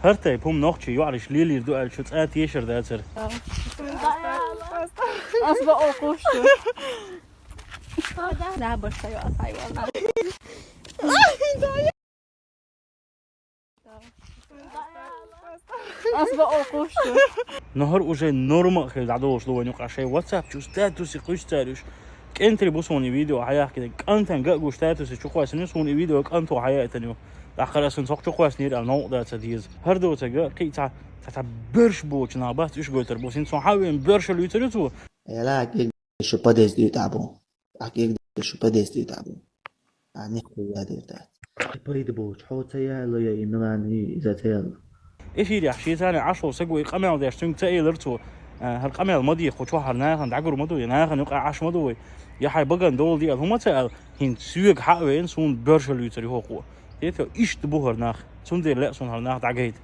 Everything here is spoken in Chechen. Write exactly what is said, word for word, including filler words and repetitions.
ХӀара тайпа хӀума нохчий йоӀараш лелийр ду аьлча цкъа тешар дацар. Аз бакъо кхувш ду. Да, башха йоӀ сай валла. Аз бакъо кхувш ду. Но хӀара уже норма а хила дӀадолуш ду вайна юкъахь шайн WhatsApp чу статусе кхуьссу цара уьш. КӀентий бу суна и видео хьаяхкина, кӀантана ган а гуш статусе чу кхоьссина, суна и видео кӀанто хьаяийтина ю. ТӀаккха аса цхьа чу кхоьссинера аьлла новкъа дац деза. ХӀара доцург кхин а цхьа, цхьа, цхьа берш боцу нах бац уьш гойтур бу. ХӀинца сон хьан а веана берш а луьйцур ю цо. Эла, кегда шу подъезд уьйтӀахь бу. Ахь кегда шу подъезд уьйтӀахь бу. А, нихуя дер дац. Пайда боцу, хьо ца яьлла я и Милана, и иза ца яьлла. Эфирехь шен царна Ӏаш волу саго и къамел деш, цуьнга ца элира цо, а, хӀара къамел ма деху, чохь хӀара нахана дӀагур ма ду, я нахана юкъа Ӏаш ма ду вай. Я хьайн багана дола де аьлла, хӀума ца аьлла, хӀинца соьга хьа а веана, суна берш а луьйцур ю хӀокхо. Тетел иштта бу хӀара нах, цундела лаьа суна хӀара нах дӀагайта.